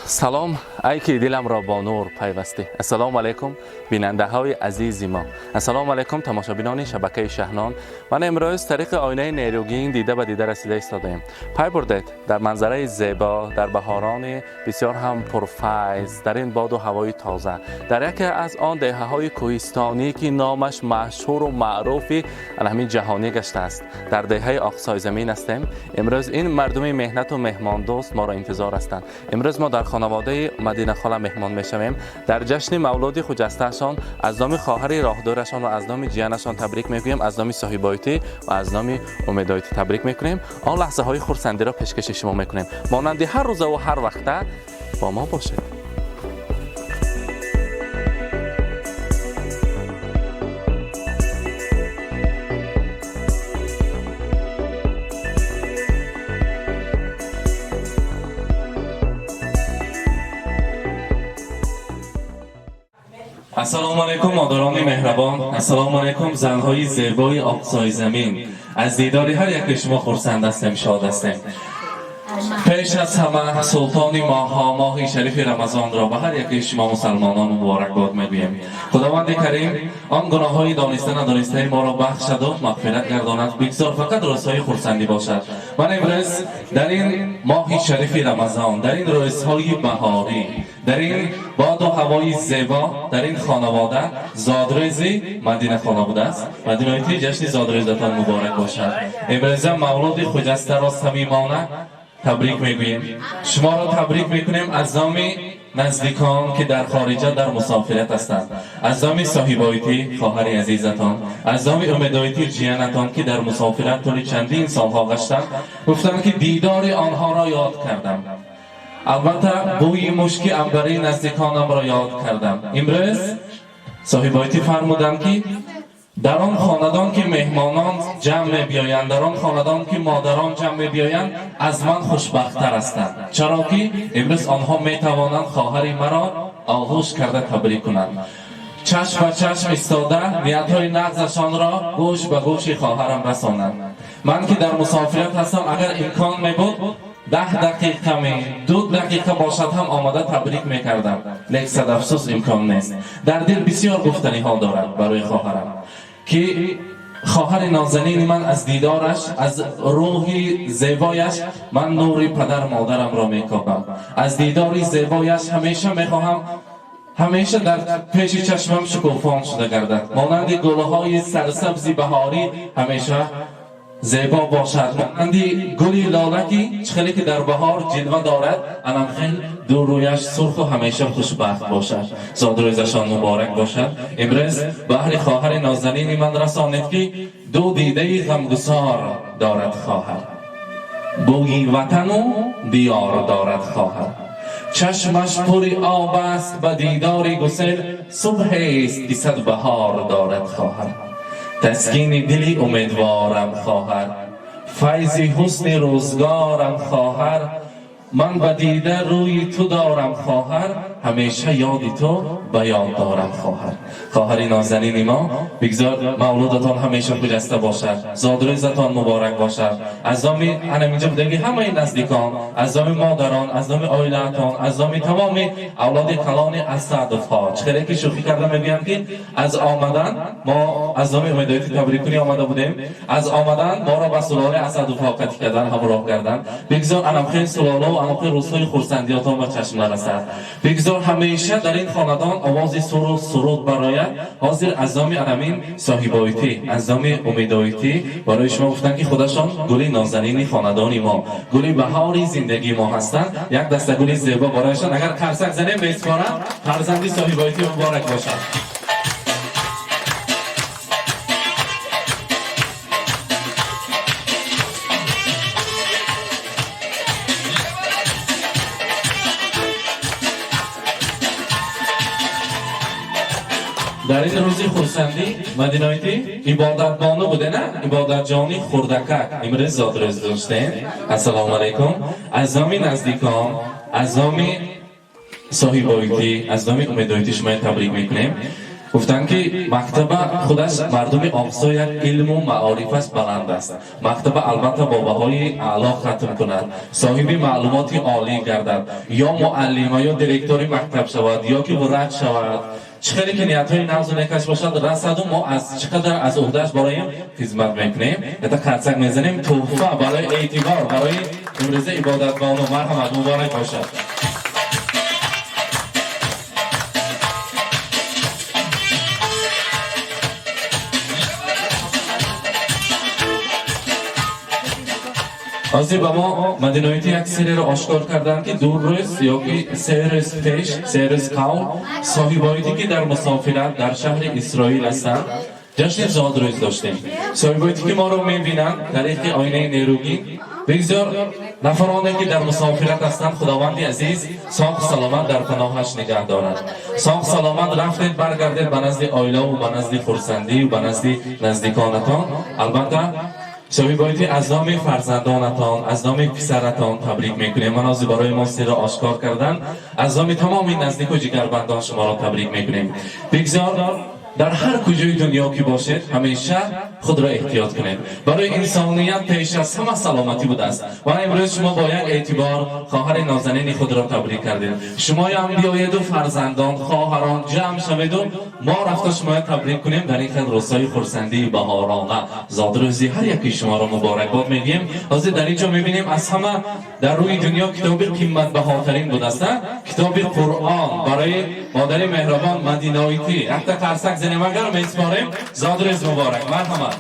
Салом, ай ки диламро бо нур пайвастӣ. Ассалому алайкум, бинандаҳои азизи мо. Ассалому алайкум, тамошобинони шабакаи Шаҳнон. Ман имрӯз тариқи оинаи нерӯгин дида ба дида расида истодаем. Пай бурдед, дар манзараи зебо, дар баҳорони бисёр ҳам пурфайз, дар ин боду ҳавои тоза, дар яке аз он деҳаҳои кӯҳистонӣ, ки номаш машҳуру маъруфи ҳамин ҷаҳонӣ гаштааст, дар деҳаи Оқсойзамин ҳастем. Имрӯз ин мардуми меҳнату меҳмондӯст моро интизор ҳастанд. Имрӯз мо дар хонаводаи Мадина хола меҳмон мешавем. Дар ҷашни мавлуди хуҷастаашон аз номи хоҳари роҳдорашон ва аз номи ҷиянашон табрик мегӯем, аз номи соҳибоитӣ ва аз номи умедоитӣ табрик мекунем. Он лаҳзаҳои хурсандиро пешкаши шумо мекунем. Монанди ҳар рӯзаву ҳар вақта бо мо бошед. Ассалому алайкум, модарони меҳрабон. Ассалому алайкум, занҳои зебои Оқсойзамин. Аз дидори ҳар яке шумо хурсанд ҳастем, шод ҳастем. Пеш аз ҳама султони моҳҳо, моҳи шарифи Рамазонро ба ҳар яке шумо мусалмонон муборакбод мегӯем. Худованди Карим он гуноҳҳои дониста надонистаи моро бахшаду мағфират гардонад. Бигзор фақат рӯзҳои хурсандӣ бошад. Ман имрӯз дар ин моҳи шарифи Рамазон, дар ин рӯзҳои баҳорӣ, дар ин боду ҳавои зебо, дар ин хонавода зодрӯзи Мадина хона будааст. Мадинаити, ҷашни зодрӯзатон муборак бошад. Имрӯза мавлуди хуҷастаро самимона табрик мегӯем. Шуморо табрик мекунем аз номи наздикон, ки дар хориҷа дар мусофират ҳастанд, аз номи соҳибоитӣ, хоҳари азизатон, аз номи умедоитӣ, ҷиянатон, ки дар мусофират тӯли чандин солҳо гаштанд. Гуфтанд, ки дидори онҳоро ёд кардам, албатта бӯи мушки анбарии наздиконамро ёд кардам. Имрӯз соҳибоитӣ фармуданд, ки дар он хонадон, ки меҳмонон ҷамъ мебиёянд, дар он хонадон, ки модарон ҷамъ мебиёянд, аз ман хушбахттар ҳастанд, чаро ки имрӯз онҳо метавонанд хоҳари маро оғӯш карда табрик кунанд, чашм ба чашм истода ниятҳои нағзашонро гӯш ба гӯши хоҳарам расонанд. Ман ки дар мусофират ҳастам, агар имкон мебуд, 10 дақиқа ме, 2 дақиқа бошад ҳам, омада табрик мекардам, лек сад афсӯс, имкон нест. Дар дил бисёр гуфтаниҳо дорад барои хоҳарам, ки хоҳари нозанини ман, аз дидораш, аз рӯҳи зебояш ман нури падар модарамро мекобам. Аз дидори зебояш ҳамеша мехоҳам, ҳамеша дар пеши чашмам шукуфон шуда гардад, монанди гулҳои сарсабзи баҳорӣ ҳамеша зебо бошад, монанди гули лола, ки хеле ки дар баҳор ҷилва дорад, анам хел ду рӯяш сурху ҳамеша хушбахт бошад. Зодрӯзашон муборак бошад. Имрӯз баҳри хоҳари нозанини ман расонед, ки ду дидаи ғамгусор дорад хоҳар, бӯи ватану диёр дорад хоҳар, чашмаш пури об аст ба дидори гусел, субҳест, ки сад баҳор дорад хоҳар, таскини дили умедворам хоҳар, файзи ҳусни рӯзгорам хоҳар, ман ба дида рӯи ту дорам хоҳар, ҳамеша ёди ту ба ёд дорам хоҳар. Хоҳари нозанини мо, бигзор мавлудатон ҳамеша хуҷаста бошад, зодрӯзатон муборак бошад. Аз номи анаминҷа будаги ҳамаи наздикон, аз номи модарон, аз номи оилаатон, аз номи тамоми авлоди калони Асадовҳо, чӣ ки шӯхӣ карда мегӯям, ки аз омадан мо аз номи умедоити табриккунӣ омада будем, аз омадан моро ба сулолаи Асадовҳо қатӣ кардан, ҳамроҳ кардан. Бигзор анамхел сулолаву анамхел рӯзҳои хурсандиётон ба чашм нарасад. Бигзор ҳамеша дар ин хонадон овози суру суруд барояд. Ҳозир аз номи анамин соҳибоитӣ, аз номи умедоитӣ барои шумо гуфтанд, ки худашон гули нозанини хонадони мо, гули баҳори зиндагии мо ҳастанд. Як даста гули зебо барояшон агар қарсак занем, меспорам. Фарзанди соҳибоитӣ муборак бошад. Дар ин рӯзи хурсандӣ Мадиноитӣ, Ибодатбону буде, на, Ибодатҷони хурдакак имрӯз зодрӯз доштем. Ассалому алайкум. Аз номи наздикон, аз номи соҳибоитӣ, аз номи умедоитӣ шумоя табрик мекунем. Гуфтанд, ки мактаба худаш мардуми Оқсой як илму маорифаш баланд аст. Мактаба албатта бо баҳои аъло хатм кунад, соҳиби маълумоти олӣ гардад, ё муаллима, ё директори мактаб шавад, ё ки врач шавад. Чӣ хеле ки ниятҳои нағзу некаш бошад, расаду мо аз чӣ қадар аз уҳдааш бароем хизмат мекунем. Это қарсак мезанем. Тӯҳфа барои эътибор барои имрӯза Ибодатбону. Марҳамат, муборак бошад. Ҳозир ба мо Мадиноити як сирреро ошкор карданд, ки 2 рӯз ё ки 3 рӯз пеш, 3 рӯз қавл, соҳибоите, ки дар мусофират дар шаҳри Исроил ҳастанд, ҷашни зодрӯз доштем. Соҳибоите, ки моро мебинанд тариқи оинаи нерӯгин, бигзор нафароне, ки дар мусофират ҳастанд, Худованди азиз соғ саломат дар паноҳаш нигаҳ дорад. Соғ саломат рафтед, баргардед ба назди оилаву ба назди хурсандию ба назди наздиконатон. Албатта, соҳибоити, аз номи фарзандонатон, аз номи писаратон табрик мекунем. Ман ҳозир барои мо сирро ошкор кардан. Аз номи тамоми наздику ҷигарбандон шуморо табрик мекунем. Бигзор дар ҳар куҷои дунё ки бошед, ҳамеша худро эҳтиёт кунед. Барои инсоният пеш аз ҳама саломатӣ будааст ва имрӯз шумо бо як эътибор хоҳари нозанини худро табрик кардед. Шумоям биёеду, фарзандон, хоҳарон ҷамъ шаведу, мо рафта шумоя табрик кунем. Дар ин хел рӯзҳои хурсандии баҳорона зодрӯзи ҳар яки шуморо муборакбод мегӯем. Ҳозир дар ин ҷо мебинем, аз ҳама дар рӯи дунё китоби қиматбаҳотарин будааст, китоби Қуръон. Барои модари меҳрабон Мадиноитӣ якта қарсак занем, агар меспорем. Зодрӯз муборак, марҳамат.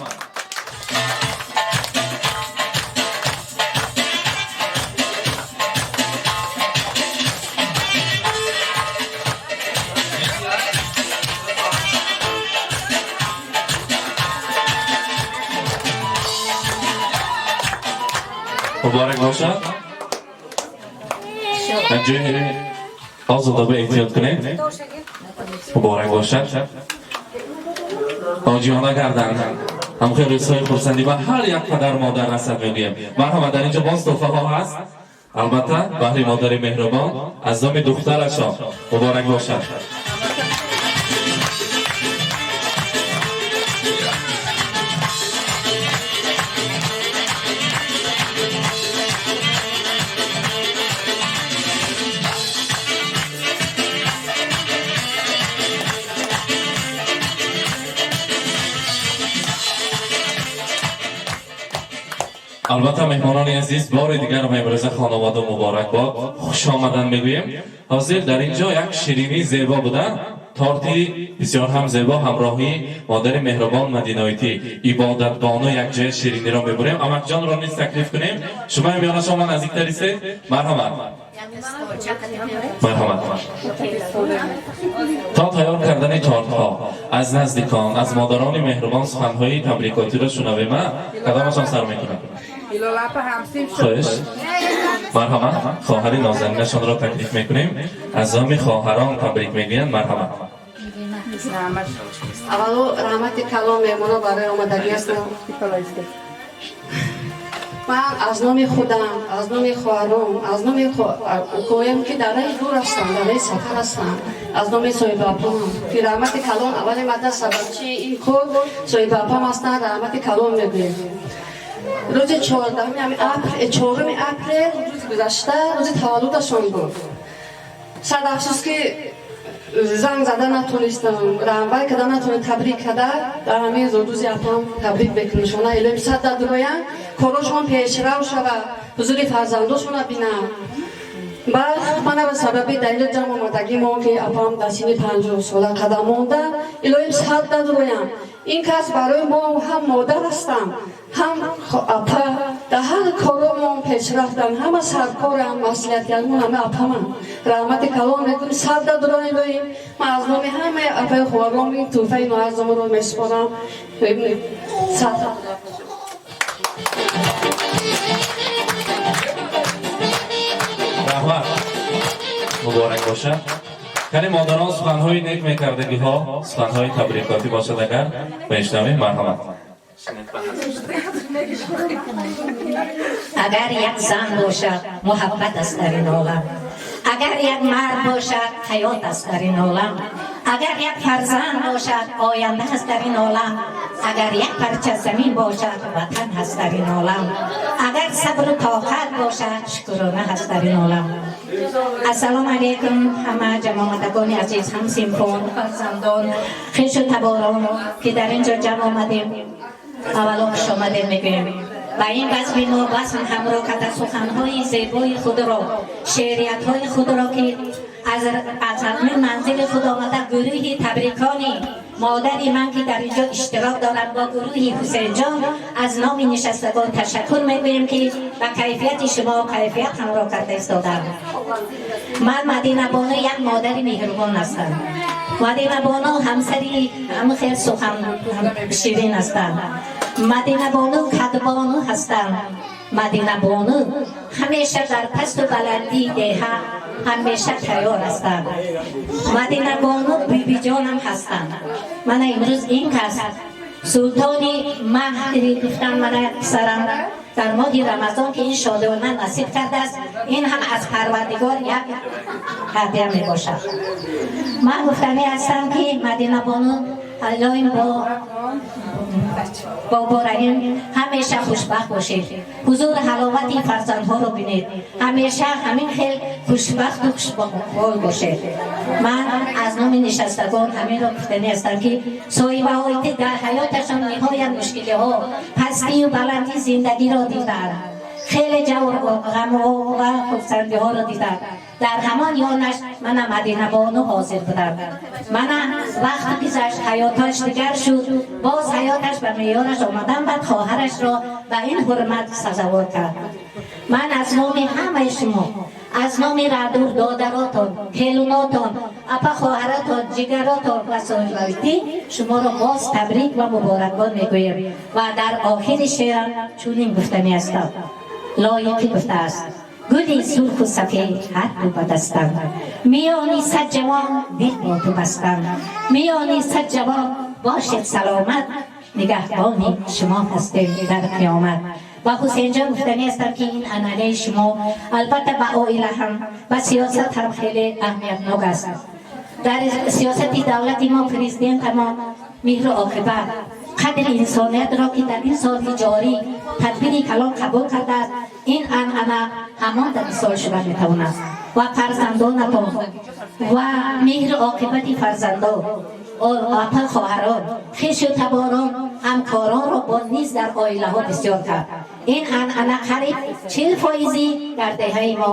Муборак бошад. Дар ҷои озода эҳтиёт кунед. Муборак бошад. Ҳоҷиёна гарданд. Ҳамхел рӯзҳои хурсандӣ ба ҳар як падар модар расад мегӯем. Марҳамат, дар инҷо боз тӯҳфаҳо ҳаст. Албатта, баҳри модари меҳрубон аз номи духтарашон. Муборак бошад. Албатта, меҳмонони азиз, бори дигар ба имрӯза хонавода муборакбод, хуш омадан мегӯем. Ҳозир дар ин ҷо як ширинии зебо буда, торти бисёр ҳам зебо. Ҳамроҳии модари меҳрубон Мадиноитӣ Ибодатбону якҷоя шириниро мебурем. Амакҷонро низ таклиф кунем. Шумо миёна шумо наздиктар истед. Марҳамат, марҳамат. То тайёр кардани тортҳо аз наздикон, аз модарони меҳрубон суханҳои табрикотиро шунавем. Кадомашон сар мекунад? Хуш, марҳамат, хоҳари нозанинашонро таклиф мекунем. Аз номи хоҳарон табрик мегӯянд. Марҳамат. Аввало, раҳмати калон меҳмоно барои омадагиастон. Ман аз номи худам, аз номи хоҳаром, аз номи укоям, ки дар раҳи дур ҳастанд, дар раҳи сафар ҳастанд, аз номи соҳибапам, ки раҳмати калон, аввали марта сабабчии ин кор соҳибапам ҳастанд, раҳмати калон мегӯем. Рӯзи 14-уми 4-уми апрел, рӯзи гузашта, рӯзи таваллудашон буд. Сад афсӯс, ки занг зада натонистам, раҳмбай када натонистам, табрик када. Дар ҳамин зодрӯзи апам табрик мекунам. Илоҳим сад дадроян, корошон пешрав шавад, ҳузури фарзандошона бинам. Баъд мана ба сабаби далели ҷамъ омадагӣ мо, ки апам дар синни 50 сола қадам монда, илоҳим сад дадроям. Ин кас барои мо ҳам модар ҳастам, ҳам апа. Дар ҳар коромон пешрафтам, ҳама саркорам, маслиҳатгармон ҳама апамам. Раҳмати калон мекунем, сад дадроям илоҳим. Ман аз номи ҳамаи апаи хоҳаром ин тӯҳфаи ноарзомро месупорам. Сад. Раҳмат, муборак бошад. Кани, модарон, суханҳои нек мекардагиҳо, суханҳои табрикотӣ бошад агар, мешунавем. Марҳамат. Агар як зан бошад, муҳаббат аст дар ин олам. Агар як мард бошад, ҳаёт аст дар ин олам. Агар як фарзанд бошад, оянда ҳаст дар ин олам. Агар як парча замин бошад, ватан ҳаст дар ин олам. Агар сабру тоқат бошад, шукрона ҳаст дар ин олам. Ассалому алайкум, ҳама ҷамъомадагони азиз, ҳамсинфон, фарзандон, хешу таборон, ки дар ин ҷо ҷамъ омадем. Аввало хуш омадем мегӯем ба ин базми мо. Базм ҳамроҳ карда суханҳои зебои худро, шеъриятҳои худро, ки аз ҳамин манзили худ омада, гурӯҳи табрикони модари ман, ки дар инҷо иштирок доранд бо гурӯҳи Ҳусейнҷон, аз номи нишастагон ташаккур мегӯем, ки ба кайфияти шумо кайфият ҳамроҳ карда истодам. Ман Мадина Бону як модари меҳрубон ҳастам. Мадина Бону ҳамсари ҳам хел сухан ширин ҳастанд. Мадина Бону кадбону ҳастанд. Мадина Бону ҳамеша дар пасту баландии деҳа ҳамеша тайёр ҳастанд. Мадина Бону бибиҷонам ҳастанд. Мана имрӯз ин кас султони маҳри гуфтан, мана писарам дар моҳи Рамазон, ки ин шодиона насиб кардааст, ин ҳам аз Парвардигор як ҳадя мебошад. Ман гуфтанӣ ҳастам, ки Мадина Бону аллоим бо Бобораҳим ҳамеша хушбахт бошед, ҳузур ҳаловати фарзандҳоро бинед, ҳамеша ҳамин хел хушбахту хушбоҳол бошед. Ман аз номи нишастагон ҳаминро гуфтанӣ ҳастам, ки соҳибаҳои дар ҳаёташон ниҳоят мушкилиҳо, пастию баландии зиндагиро дидаанд, хеле ҷавр, ғамҳо ва хурсандиҳоро диданд. Дар ҳамон ёнаш мана Мадина Бону ҳозир будам. Мана вақт гузашт, ҳаёташ дигар шуд, боз ҳаёташ ба меъёраш омадан, баъд хоҳарашро ба ин ҳурмат сазовор кард. Ман аз номи ҳамаи шумо, аз номи радур додаротон, келунотон, апа, хоҳаратон, ҷигаротон ва соҳибавитӣ шуморо боз табрик ва муборакбод мегӯем. Ва дар охири шеърам чунин гуфтанӣ ҳастам. Лоиқӣ гуфтааст: «Гули сурху сафед ҳар ду ба дастам, миёни сад ҷавон дил бо ту бастам, миёни сад ҷавон бошед саломат, нигаҳбони шумо ҳастем дар қиёмат». Ва Ҳусейнҷон, гуфтанӣ ҳастам, ки ин анъанаи шумо албатта ба оила ҳам, ба сиёсат ҳам хеле аҳамиятнок аст. Дар сиёсати давлати мо, президентамон меҳру оқибат, қадри инсониятро, ки дар ин соли ҷорӣ тадбири калон қабул кардааст, ин анъана ҳамон дар мисол шуда метавонад. Ва фарзандонатон ва меҳру оқибати фарзандон, апа, хоҳарон, хешу таборон, ҳамкоронро бо низ дар оилаҳо бисёр кард. Ин анъана қариб 40 фоизӣ дар деҳаи мо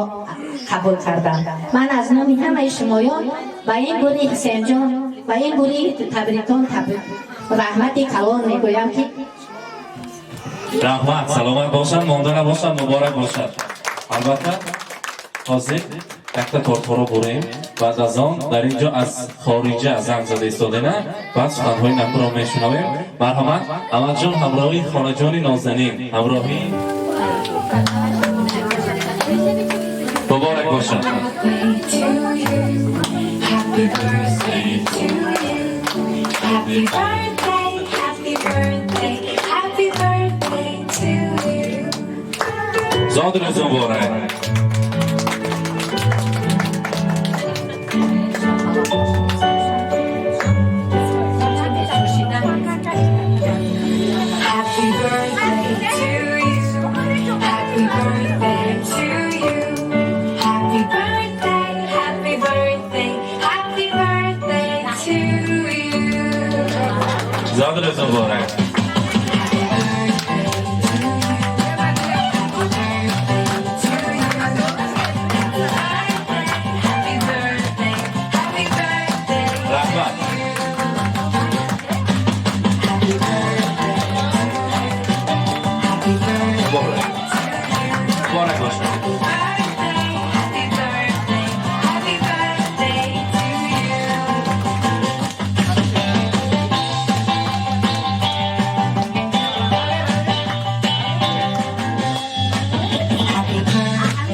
қабул карданд. Ман аз номи ҳамаи шумоён ба ин гурӯҳи Ҳусейнҷон, ба ин гурӯҳи табрикон раҳмати калон мегӯям, ки Раҳмат, саломат бошанд, монда набошанд, муборак бошад. Албатта, ҳозир якта тортҳоро бурем, баъд аз он дар ин ҷо аз хориҷа занг зада истодена, баъд суханҳои накӯро мешунавем. Марҳамат, Амалҷон, ҳамроҳи хонаҷони нозанин, ҳамроҳи муборак бошад. Happy birthday to you. Happy birthday, happy birthday, happy birthday to you. Зод рӯз муборак. Happy birthday to you. Happy birthday to you. Happy birthday, happy birthday, happy birthday to you. Зод рӯз муборак. Happy birthday to you. Happy birthday to you. Happy birthday, happy birthday, Раҳмат. happy birthday to you. Happy birthday Муборак, муборак бошад. birthday, happy birthday, happy birthday to you. Happy birthday.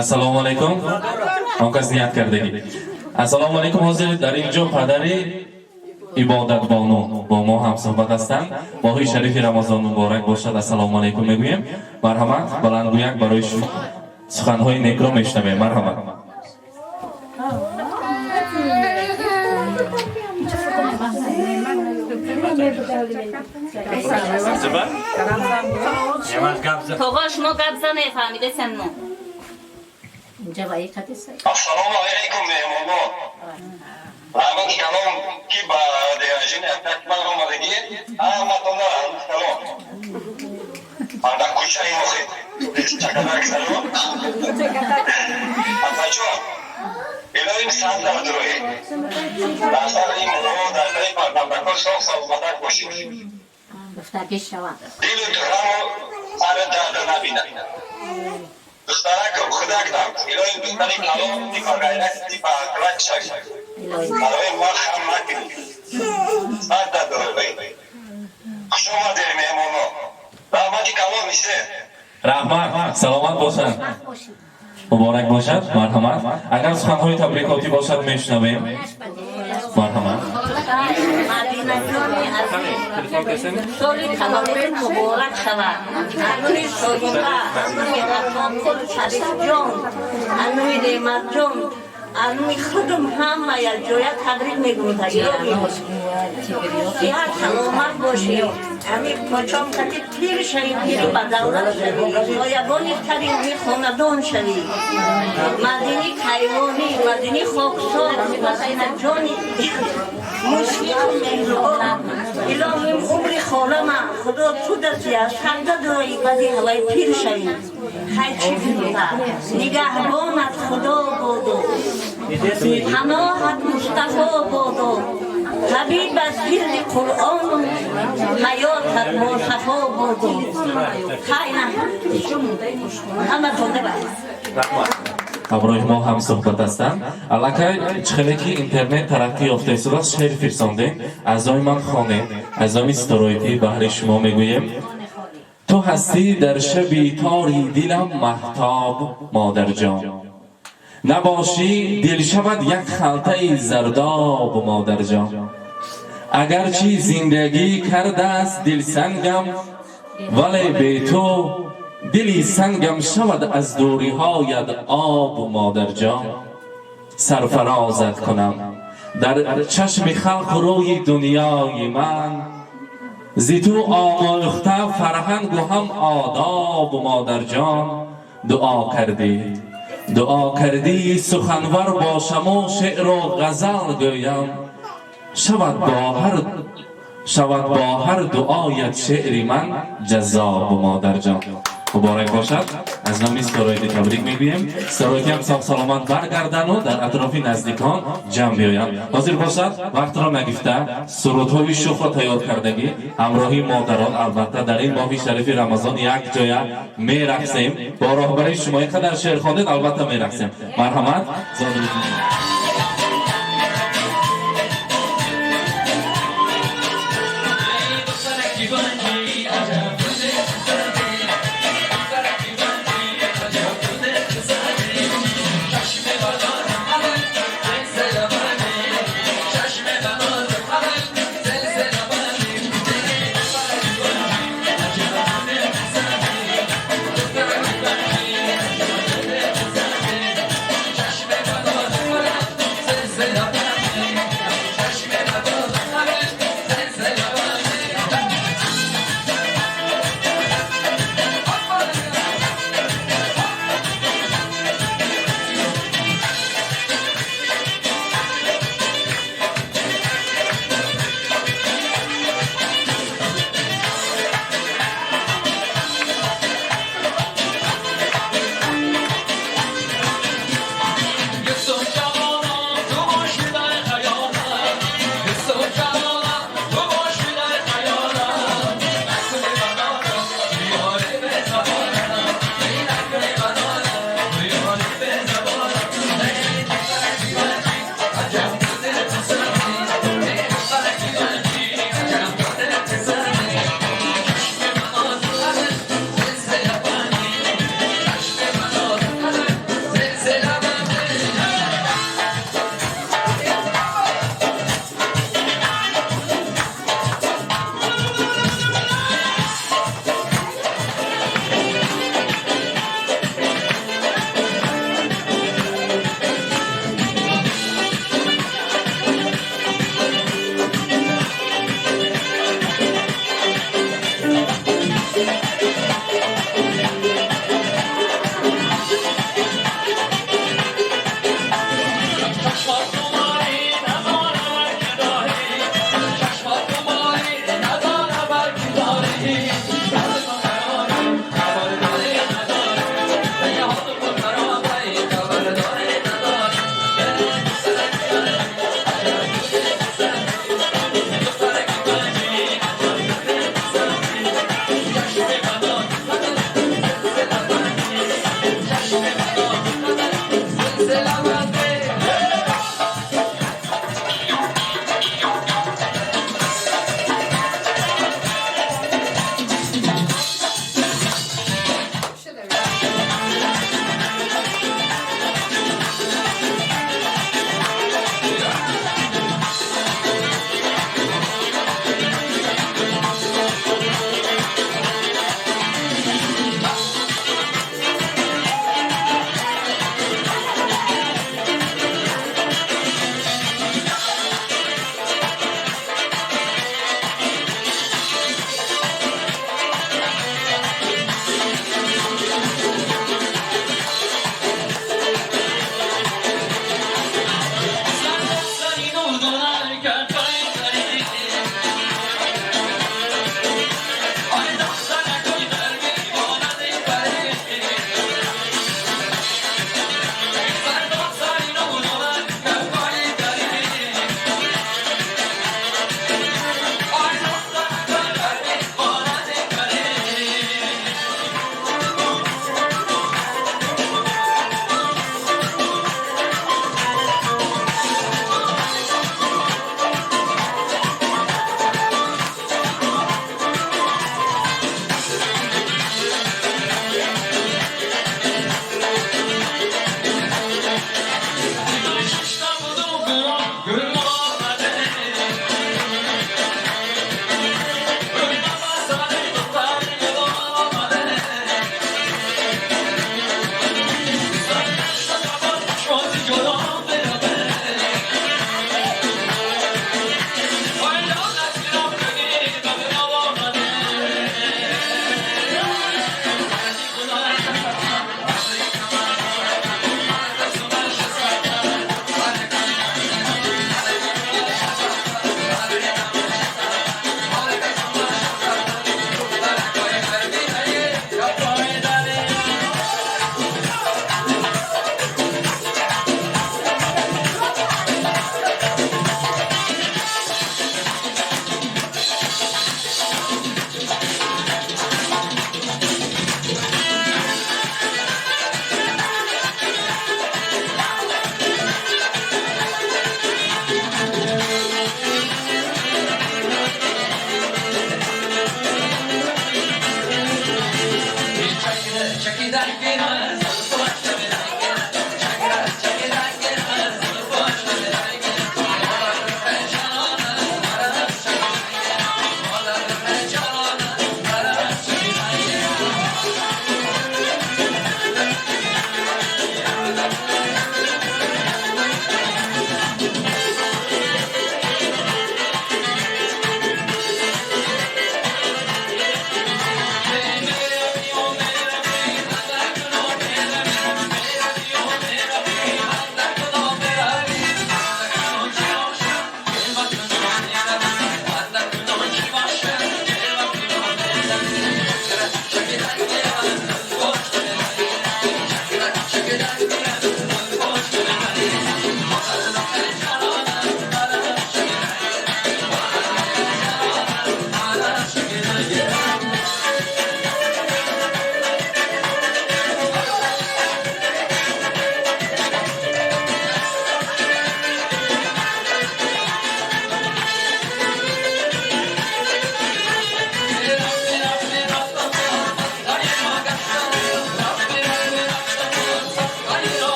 Ассалому алайкум. Он кас ният кардагӣ. Ассалому алайкум. Ҳозир дар ин ҷо падари Ибодатбону бо мо ҳамсуҳбат ҳастанд. Моҳи шарифи Рамазон муборак бошад. Ассалому алайкум мегӯем. Марҳамат, баландгӯяк барои шумо, суханҳои некро мешунавем. Марҳамат. Тоға, шумо гап зане, фаҳмидесен мо. Инҷа ваи қадиса. Ассалому алайкум, меҳмонон. Раҳмати калом, ки ба день рождения акмал омадагӣ. Ҳаматона раҳмати калом. Ман дар кӯчаи мохи чакадак салом. Апаҷон, илоҳим сад дар дуроӣ. Дар сари мо, дар сари фарзандакон соғ саломатак бошед. Гуфтагӣ шавад. Дилу ғаму сари дарда набинад. Духтаракам, худакам, илоҳим духтари калон, ба ғайрати, ба ақлак шавӣ. Илоҳӣ. Барои ма хам накунӣ. Сад дар дуроӣ. Хуш омадед, меҳмонон. Раҳмати калон, мисе. Раҳмат, саломат бошанд. Бахт бошед. Муборак бошад, марҳамат. Агар суханҳои табрикотӣ бошад, мешунавем. Марҳамат. Мадинаҷони азиз, соли таваллуд муборак шавад. Ануи Соҳиба, ануи Атоқул Шарифҷон, ануи Неъматҷон, ануи худум ҳама якҷоя табрик мегӯм. Сиҳат саломат бошӣ. Ами почом кати пир шавӣ, пири ба давлат шавӣ, соябони тарини хонадон шавӣ. Мадини кайвонӣ, мадини хоксор, Мадинаҷони мушфиқу меҳрубон, илоҳим умри холама худо ту дастия сарда дурои бади ҳавай пир шавӣ. Хай, чӣ гуфта, нигаҳбонат худо боду, паноҳат Мустафо боду, табиб аз гирди Қуръону ҳаётат босафо боду. Хайна, ҳама тодаба. Ҳамроҳи мо ҳам суҳбат ҳастанд. Аллакай чихеле ки интернет тараққӣ ёфта истодааст, шеър фирсондем. Аз номи ман хонем, аз номи Ситораити баҳри шумо мегӯем. Ту ҳастӣ дар шаби тори дилам маҳтоб, модарҷон. Набошӣ, дил шавад як халтаи зардоб, модарҷон. Агарчи зиндагӣ кардааст дилсангам, вале бе ту дили сангам шавад аз дуриҳоят об, модарҷон. Сарфарозат кунам дар чашми халқ рӯи дунёи ман, зи ту омӯхта фарҳангу ҳам одоб, модарҷон. Дуо кардӣ, дуо кардӣ суханвар бошаму шеъру ғазал гӯям, шавад бо ҳар дуоят шеъри ман ҷаззоб, модарҷон. Муборак бошад, аз номи Ситораити табрик мегӯем. Ситораити ҳам соғ саломат баргардану дар атрофи наздикон ҷамъ биёянд. Ҳозир бошад, вақтро нагифта, сурудҳои шухро тайёр кардагӣ, ҳамроҳи модарон, албатта, дар ин моҳи шарифи Рамазон як ҷоя мерақсем. Бо роҳбарии шумо ин қадар шеър хондед, албатта мерақсем. Марҳамат.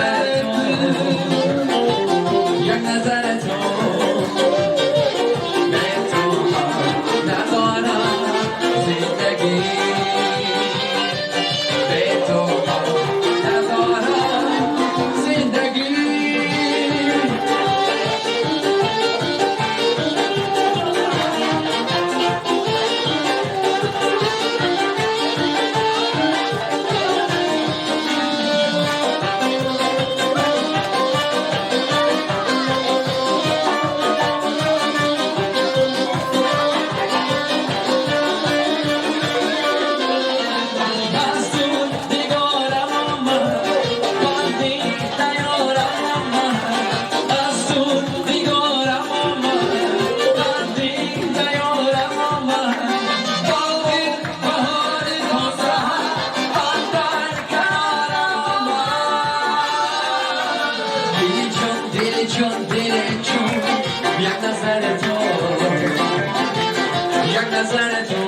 نظر تو، یک نظر تو، به تو ندارم زندگی، به تو ندارم زندگی. از تو نگارم آمد، قلبی نیارم آمد. از تو نگارم آمد، قلبی نیارم آمد. باغ بهار تازه اندر کنارم آمد. دل جان، دل جان، دل جان، یک نظر تو، یک نظر تو.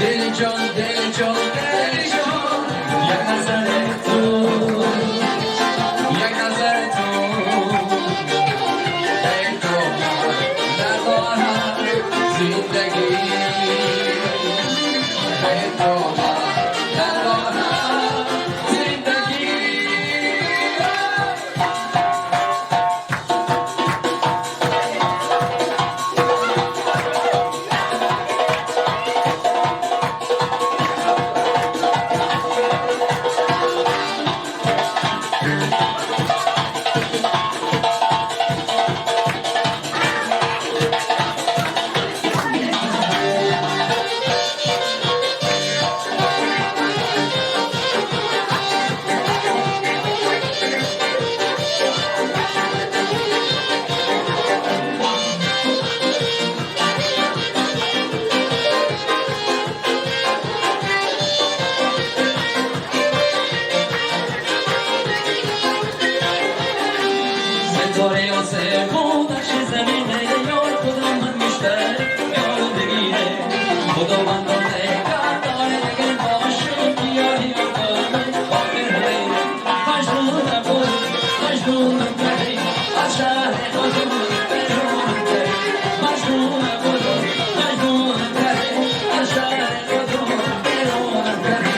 دل جان، دل جان، دل جان، یک نظر تو، یک نظر تو. به تو ندارم زندگی، به تو ندارم زندگی. ستاره آسمون نقش زمینه، یار کدام من بیشتر یار بگیره. خداوند نگهدار اگر باشه یاری یار آخر همه. مجنونم بود، مجنونم کردی، از شهر خودمون بیرونم کردی. مجنونم بود، مجنونم کردی، از شهر خودمون بیرونم کردی.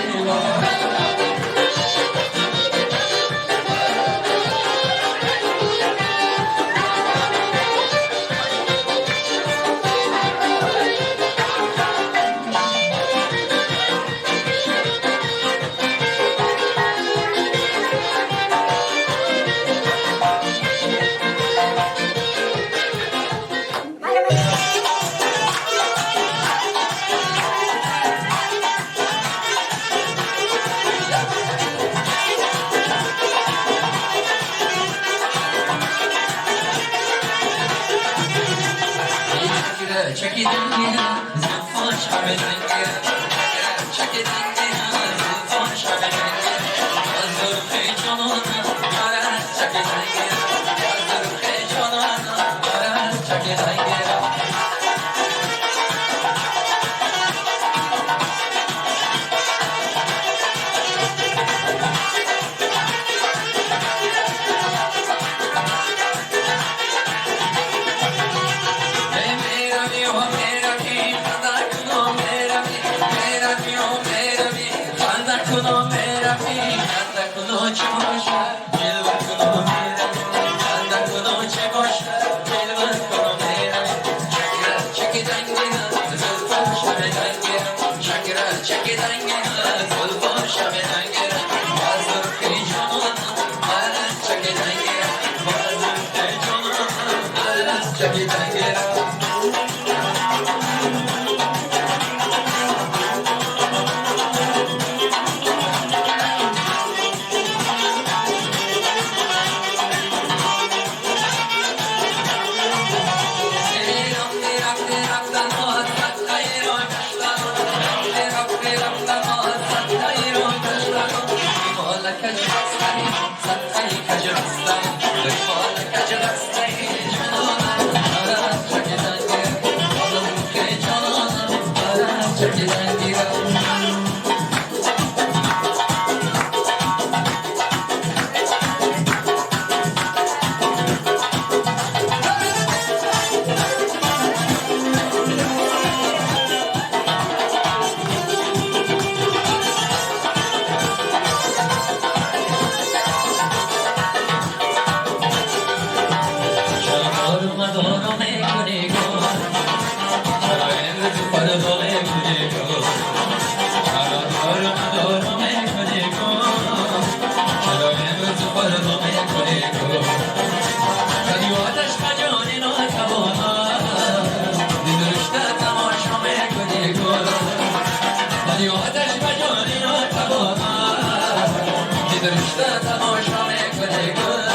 شده تماشا میکنه گل.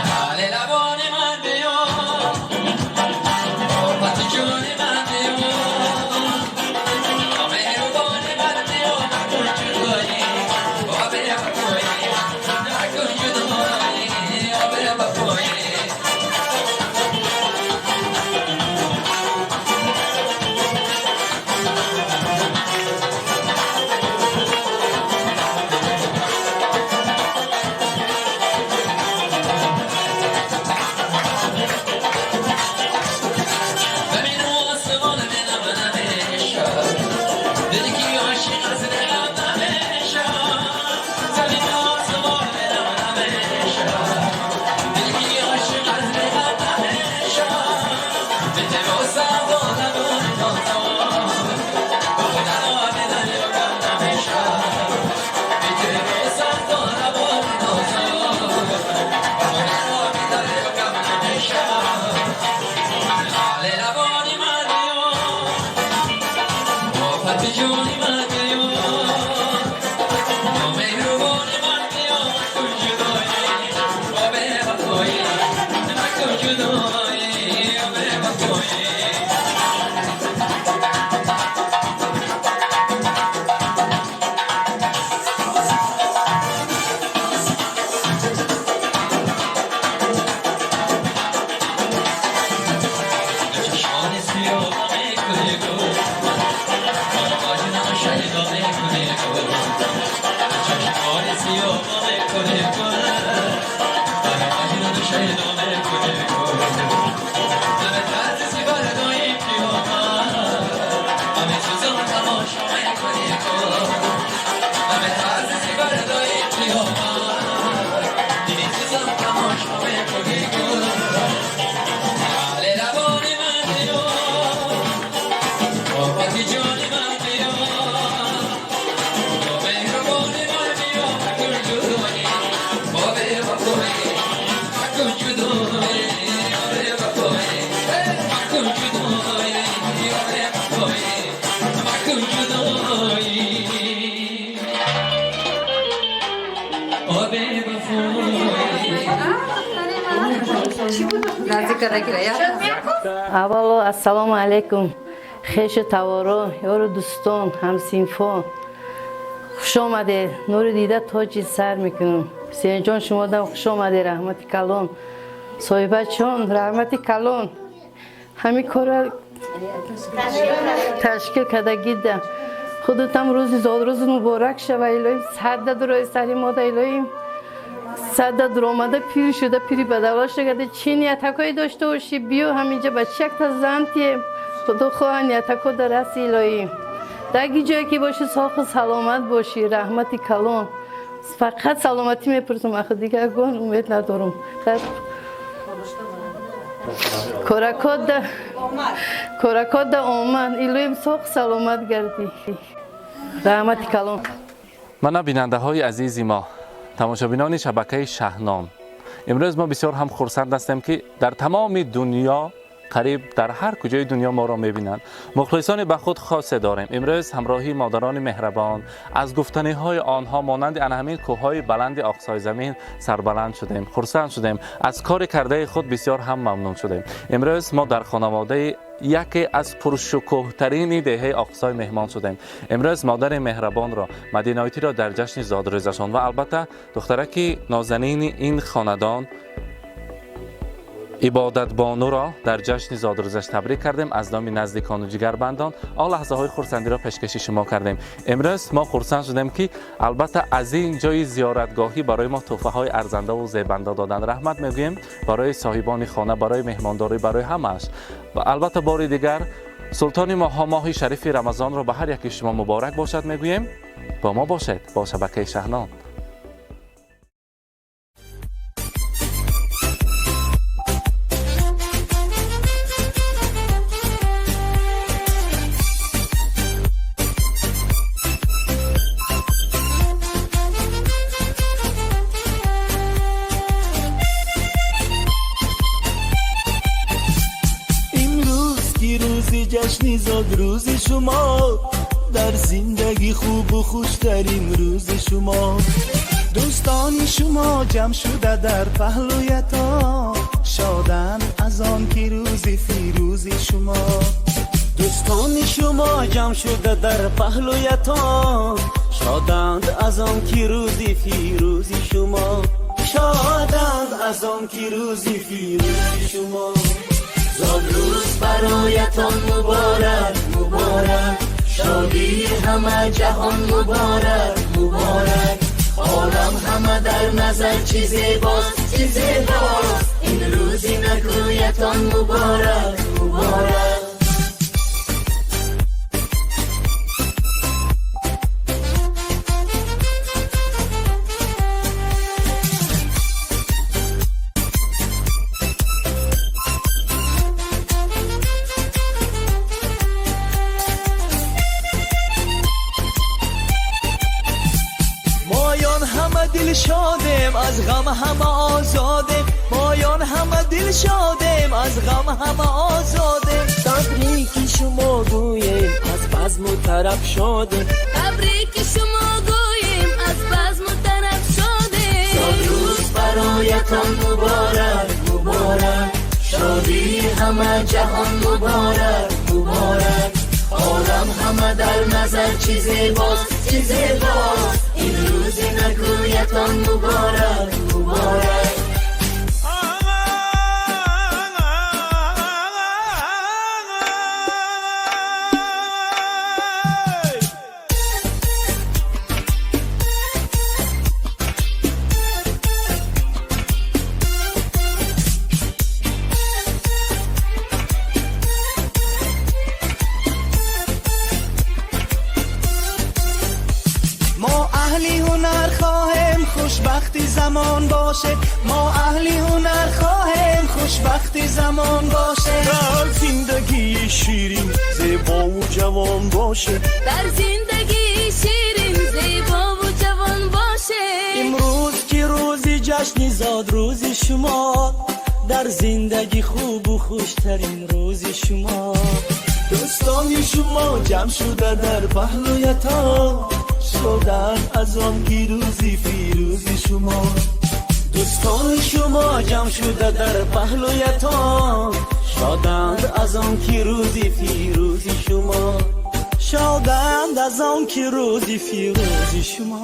لال لبان من بیا، آفت جان من بیا، مهربان من بیا، مکن جدایی آب وفایی، مکن جدایی آب وفایی. زمین و آسمان دلم نمیشه، دلی که عاشق از دلم نمیشه. زمین و آسمان دلم نمیشه، دلی که عاشق از دلم نمیشه. به تباسم با لبان نازم، با خدا دل یکم نمیشه. به تباسم با لبان نازم، با خدا دل یکم نمیشه. لال لبانی من بیا، آفت جانی من بیا، مهربان من بیا، مکن جدایی آب وفایی، مکن جدایی آب وفایی. چشمان سیاه میکنه گل، آشنا شیدا میکنه گل. چشمان سیاه میکنه گل، آشنا شیدا میکنه گل. همه طرز سیبردای پیامد، همه سوزان تماشا میکنه گل. همه طرز سیبردای پیامد، دیدی سوزان تماشا میکنه گل. لال لبان من بیا، آفت جان من بیا، مهربان من بیا، مکن جدایی آب وفایی، مکن جدایی آب وفایی، مکن جدایی آب وفایی، مکن جدایی آب وفایی. Аввало, ассалому алайкум, хешу таворо, ёру дӯстон, ҳамсинфон, хуш омадед. Нури дида тоҷи сар мекунам. Ҳусейнҷон, шумодам хуш омадед, раҳмати калон. Соҳибачон, раҳмати калон, ҳамин корро ташкил кардагида. Худатам рӯзи зодрӯзи муборак шава, илоҳим садда дурои сари мода, илоҳим садда дуромада, пир шуда, пири бадавлат шуда. Чӣ ниятакое дошта бошӣ, биё ҳаминҷа ба чи якта зан тием. Худо хоҳа, ниятако дар раси, илоҳим даги ҷое ки бошӣ, соҳу саломат бошӣ. Раҳмати калон, фақат саломатӣ мепурсам, ахи дигар гон умед надорам. Коракода коракода омад, илоҳим соҳ саломат гардӣ. Раҳмати калон. Мана, бинандаҳои азизи мо, тамошобинони шабакаи Шаҳном, имрӯз мо бисёр ҳам хурсанд ҳастем, ки дар тамоми дунё, қариб дар ҳар куҷои дунё моро мебинанд. Мухлисони ба худ хосе дорем. Имрӯз ҳамроҳии модарони меҳрабон, аз гуфтаниҳои онҳо монанди ана ҳамин кӯҳҳои баланди Оқсойзамин сарбаланд шудем, хурсанд шудем, аз кори кардаи худ бисёр ҳам мамнун шудем. Имрӯз мо дар хонаводаи яке аз пуршукӯҳтарини деҳаи Оқсой меҳмон шудем. Имрӯз модари меҳрабонро, Мадинойтиро дар ҷашни зодрӯзашон ва албатта духтараки нозанини ин хонадон, Ибодатбонуро дар ҷашни зодрӯзаш табрик кардем. Аз номи наздикону ҷигарбандон он лаҳзаҳои хурсандиро пешкаши шумо кардем. Имрӯз мо хурсанд шудем, ки албатта аз ин ҷои зиёратгоҳӣ барои мо тӯҳфаҳои арзандаву зебанда доданд. Раҳмат мегӯем барои соҳибони хона, барои меҳмондорӣ, барои ҳамааш. Ва албатта бори дигар султони моҳҳо, моҳи шарифи Рамазонро ба ҳар яки шумо муборак бошад мегӯем. Бо мо бошед, бо шабакаи Шаҳнон. Имрӯз ки рӯзи ҷашни зодрӯзи шумо, дар зиндагӣ хубу хуштарин рӯзи шумо. Дӯстони шумо ҷамъ шуда дар паҳлӯятон, шоданд аз он ки рӯзи фирӯзи шумо. Дӯстони шумо ҷамъ шуда дар паҳлӯятон, шоданд аз он ки рӯзи фирӯзи шумо, шоданд аз он ки рӯзи фирӯзи шумо. Зодрӯз бароятон муборак, муборак, шодии ҳама ҷаҳон муборак, муборак. Олам ҳама дар назар чӣ зебост, чӣ зебост, ин рӯзи накӯятон муборак, муборак. Моён ҳама дилшодем, аз ғам ҳама озодем, моён ҳама дилшодем, аз ғам ҳама озодем. Табрики шумо гӯем, аз базму тараб шодем. Табрики шумо гӯем, аз базму тараб шодем. Зодрӯз бароятон муборак, муборак, шодии ҳама ҷаҳон муборак, муборак. Олам ҳама дар назар чӣ зебост, чӣ зебост, ин рӯзи накӯятон муборак, муборак. Мо аҳли ҳунар хоҳем, хушбахти замон боше, мо аҳли ҳунар хоҳем, хушбахти замон боше. Дар зиндагии ширин, зебову ҷавон боше. Дар зиндагии ширин, зебову ҷавон боше. Имрӯз ки рӯзи ҷашни зодрӯзи шумо, дар зиндагӣ хубу хуштарин рӯзи шумо. Дӯстони шумо ҷамъ шуда дар паҳлӯятон, шоданд аз он ки рӯзи фирӯзи шумо. Дӯстони шумо ҷамъ шуда дар паҳлӯятон, шоданд аз он ки рӯзи фирӯзи шумо, шоданд аз он ки рӯзи фирӯзи шумо.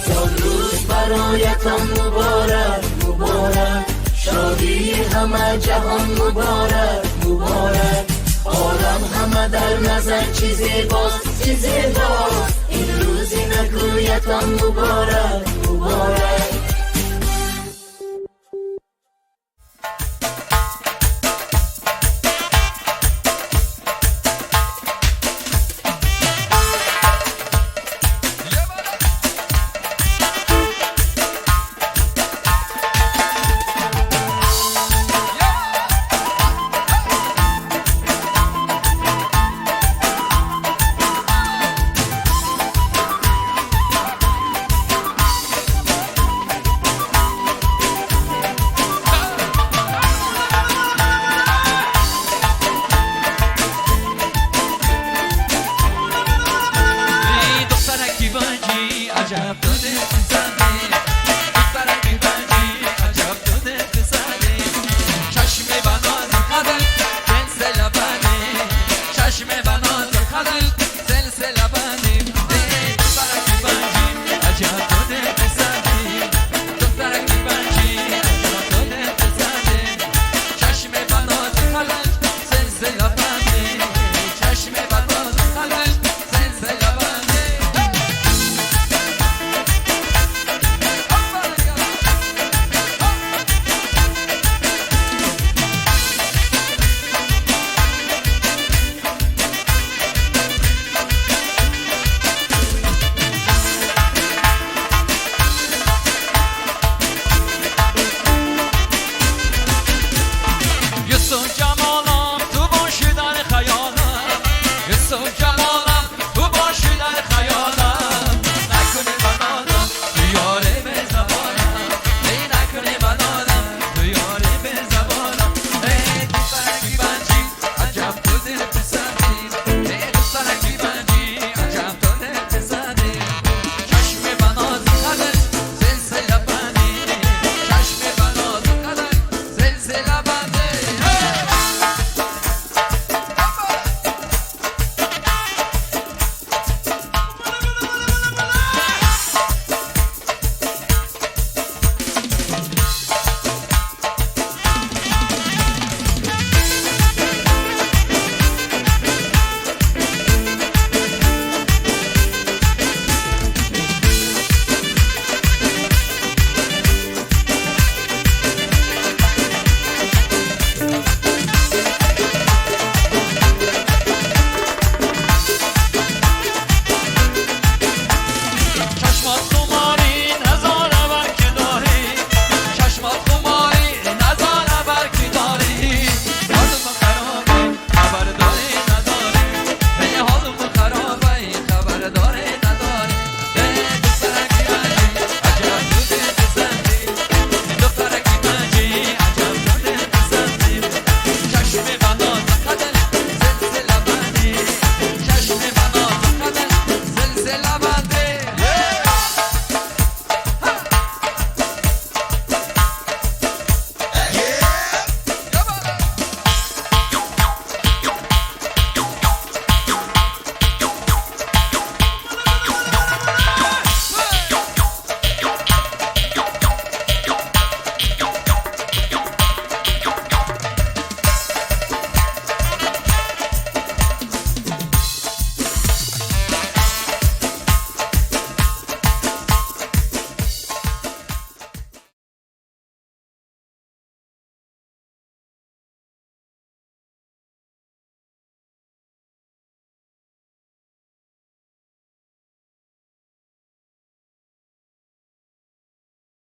Зодрӯз бароятон муборак, муборак, шодии ҳама ҷаҳон муборак, муборак. Олам ҳама дар назар чӣ зебост, чӣ зебост, ин рӯзи накӯятон муборак, муборак. Духтараки баҷӣ, аҷаб доде зане.